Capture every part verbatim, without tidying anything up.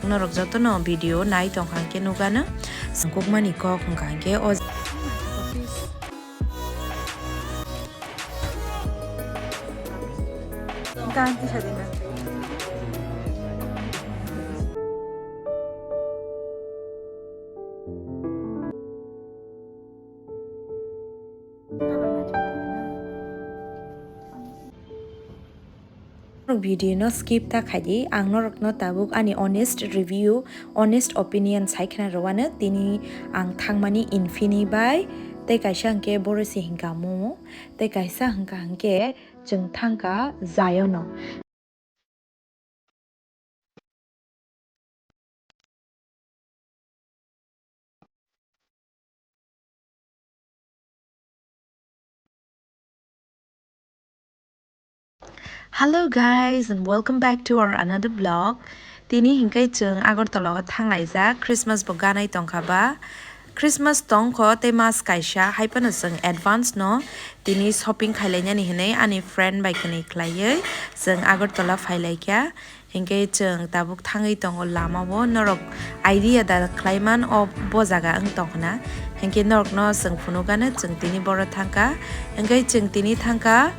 Norok jotono video nai tongkha hwnkhe nukgano. Sangkukmani kok hwnkha hwnkhe o Video no skip ta khaidi, ang norokno tabuk ani honest review, honest opinion sai khna rwano. Tini ang thangmani Infinity bai, tei kaisa hwnkhe Boresi hwnkha Momo, tei kaisa hwnkha hwnkhe chwng thangkha Zion o. Hello guys, and welcome back to our another vlog. Tini hwnkhe chwng Agartala o thanglaijak, Christmas bo ganai tongkha ba. Christmas tongkho tei mas kaisa, hai phano chwng advance no tini shopping khailainani hinwi ani friend bai kwnwi khlaiwi chwng Agartala phailaikha. Hinkhe chwng tabuk thangwi tongo lama o, norok idea da khlaiman o bo jaga wng tongkhna. Hinkhe norokno chwng phunukgano chwng tini boro thangkha. Hinkhe chwng tini thangkha,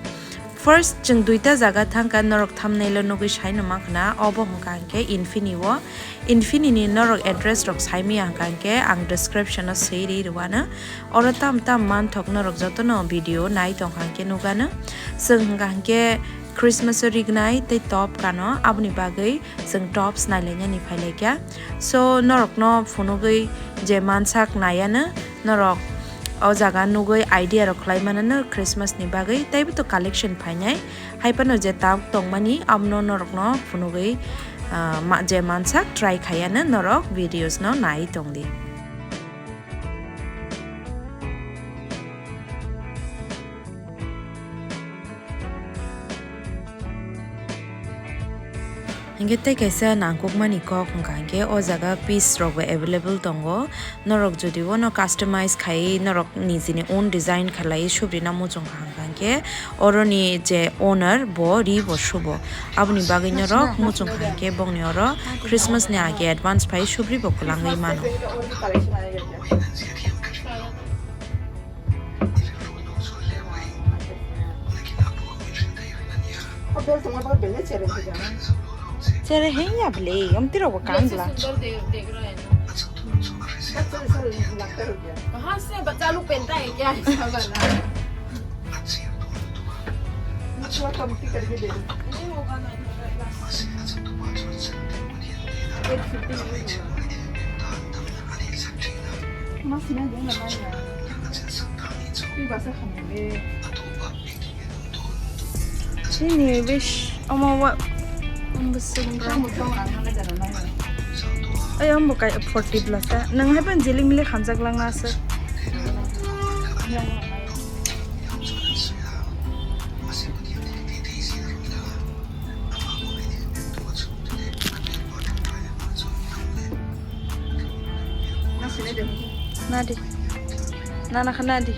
first chwng duita jaga thangkha, norok thumbnail o nugwi saino mankhna, obo hwnkha hinkhe Infinity o. Infinity ni norok address rok saimaya hwnkha hinkhe ang description o swi ri rwano. Oro tam tam manthok norok jotono video nai tongkha hinkhe nukgano. Chwng hwnkha hinkhe Christmas o rignai tei top kano, aboni bagwi chwng tops nailainani phailaikha. So norokno phunugwi je mansak naiano, norok o jaga nugwi idea rok khlai manano Christmas ni bagwi, teibo to collection phainai. Hai phano je tabuk tongmani abono norokno phunugwi, ah, ma-, je mansak try khaiano norok videos no nai tongdi. Hinkhe tei kaisa nangkukmani kok hwnkha hinkhe o jaga piece rokbo available tongo. Norok jodi bono customize khai norok nijini own design khlai subrina muchungkha hwnkha hinkhe oroni je owner bo ri bo subo. Aboni bagwi norok muchungkha hinkhe bongni oro Christmas ni age advance phai subri bo kwlangwi mano. Chere henya bele, omtiro bo kan bla. कहाँ से बच्चा लोग पहनता है क्या ऐसा वाला? नहीं होगा ना। Chini wish omo wa. Omo sukra. Ay, omo kai forty plus ta. Nang hai pan jilik milik hamjak lang na se. Nadi. Nana kha nadi.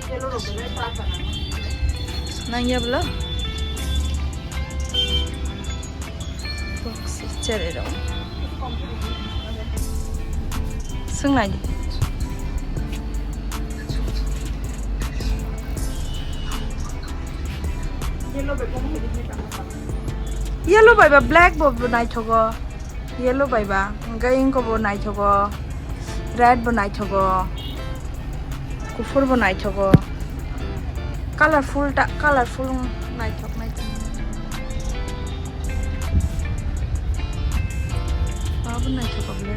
Nang ya bla. Box chere ro. Sung nai. Yellow bai ba black bo naithogo. Yellow bai ba, hwnkhe wngkhe bo naithogo, red bo naithogo, kuphur bo naithogo, colorful ta, colorful naithok naithok. Abo naithogo ble.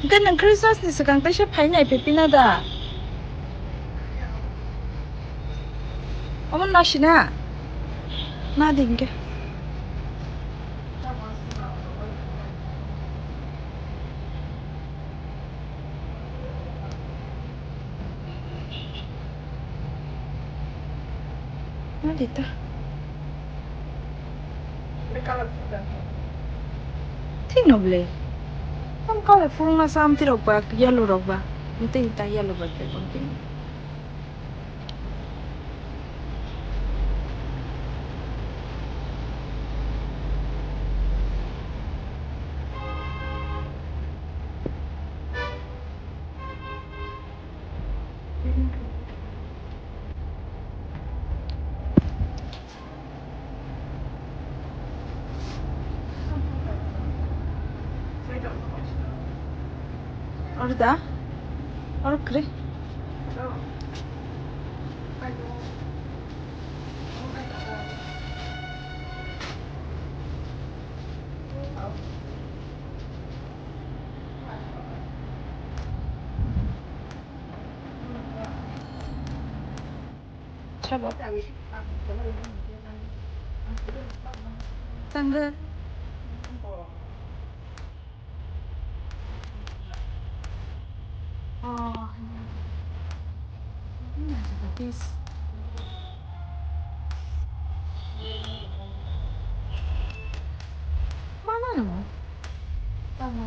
Hwnkhe nwng Christmas ni swkang teisa phai nai phaiphi na da? Omo nasi na? Nadi hwnkhe. Dita. Thik no ble. Am colorful na sam tirok ba, yellow rok ba. Mungkin ta yellow ba ke mungkin. Oro da? Oro kwrwi? Sabo. Tangga. Oh. This. Mana no? Tangga.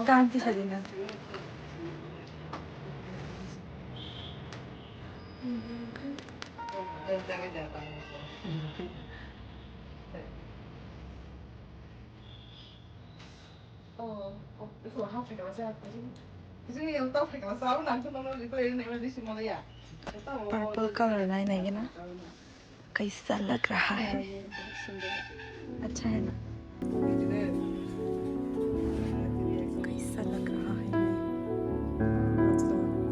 Ganti sadina. Purple color nai nai gana. कैसा लग रहा है? अच्छा है ना? कैसा लग रहा है? अच्छा है ना?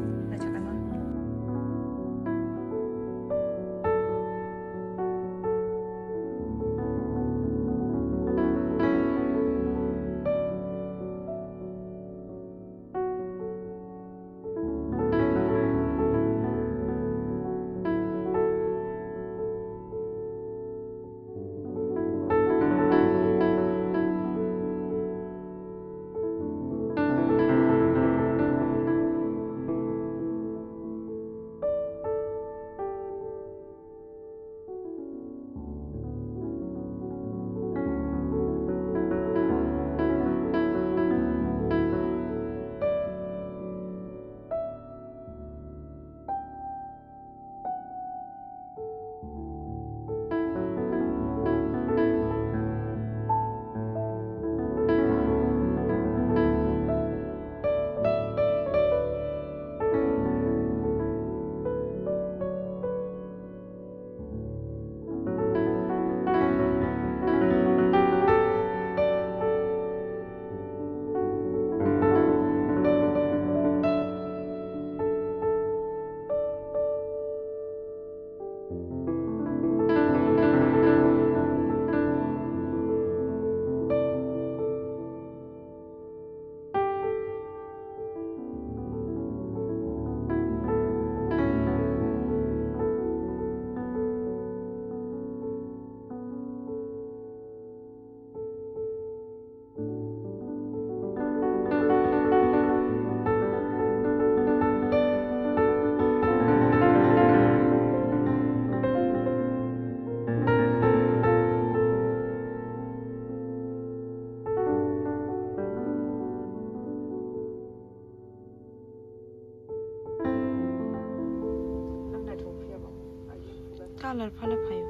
Color phale phaio.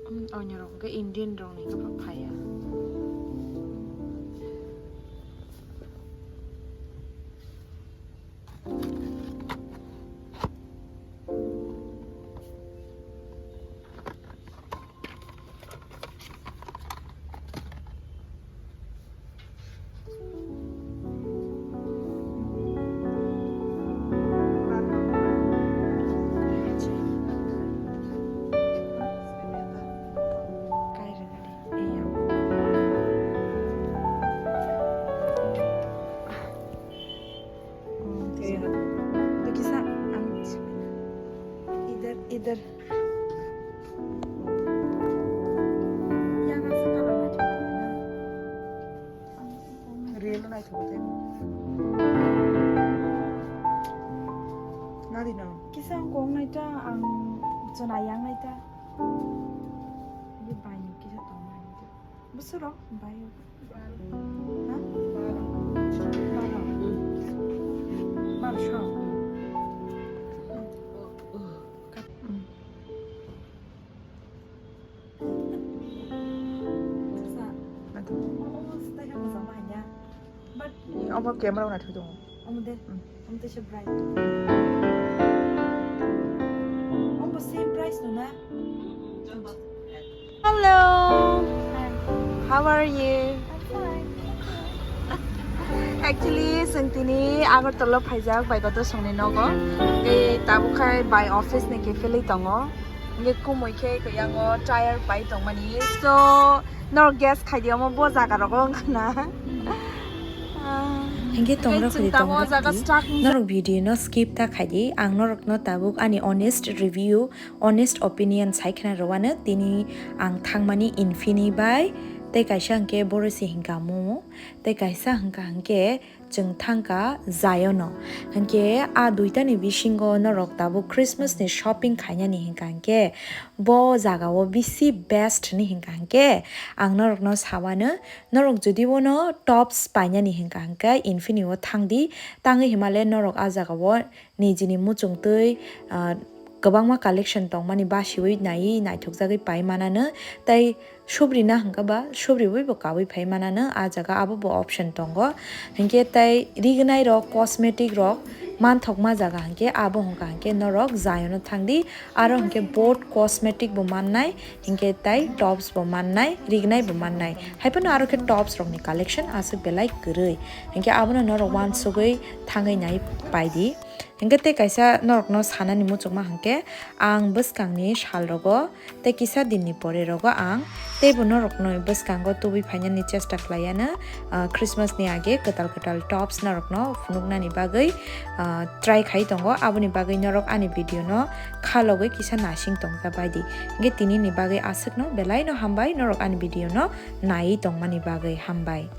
Hmm, onyorok hwnkhe Indian rokni phaiya. Either. Yang aswk colour naithok na? Real naithok tei. Nadi no? Kisa ang kong naita, ang chwna yang naita. Ini bai ni kisa tong naita. Bwswk rok bai o? Ha? Baro. Baro. Baro song. Sa. Naithok. Oh, oh, style mo sama ya. But omo camera o naithok tongo. Omo de. Hmm. Omo de se bright. Omo same price no na? Hello. Hi. How are you? I'm fine. Actually, chwng tini Agartala phaijak bai kotor songni nogo. Tei tabuk khai bai office ni khe philwi tongo. Hingke kumui khe khe yango tire pai tongmani. So, norok guess khai di omo bo jaga rogo wngkha na. Hingke tongrok chwng hori tamo tongrok jaga di. Starting norok video no skip ta khai di. Ang norok no tabuk ani honest review, honest opinion sai khna rwano tini ang thangmani Infinity bai. Tei kaisa hingke boro se hingka mo. Tei kaisa hingka hingke chwng thangkha Zion-o. Hinkhe a duitani bisingo norok tabuk Christmas ni shopping khainani hinkha hinkhe bo jagao bisi best hinwi hinkha hinkhe ang norokno sawano, norok jodi bono tops painani hinkha hinkhe Infinity-o thangdi, tangwi hinmale norok a jagao nijini muchungtwi, ah, kwbangma collection tongmani basiwi naiwi naithokjagwi pai manano, tei subrina hwnkha ba subriwi bo kawi phai manano, ah jaga abo bo option tongo. Hinkhe tei rignai rok, cosmetic rok manthokma jaga hinkhe abo hwnkha hinkhe norok Zion-o thangdi, aro hinkhe both cosmetic bo mannai, hinkhe tei tops bo mannai, rignai bo mannai. Haiphano aro khe tops rokni collection aswk belai kwrwi. Hinkhe abono norok uansugwi thangwi nai paidi. Hinkhe tei kaisa norokno sanani muchungma hinkhe ang bwskangni salrogo tei kisa dinni pore rogo ang teibo norokno bwskango tubui phainani chesta khlaiano, ah, Christmas ni age kwtal kwtal tops norokno phunuknani bagwi, ah, try khai tongo. Aboni bagwi norok ani video no khalogwi kisa nasing tongja baidi. Hinkhe tinini bagwi aswkno belaino hambai, norok ani video no naiwi tongmani bagwi hambai.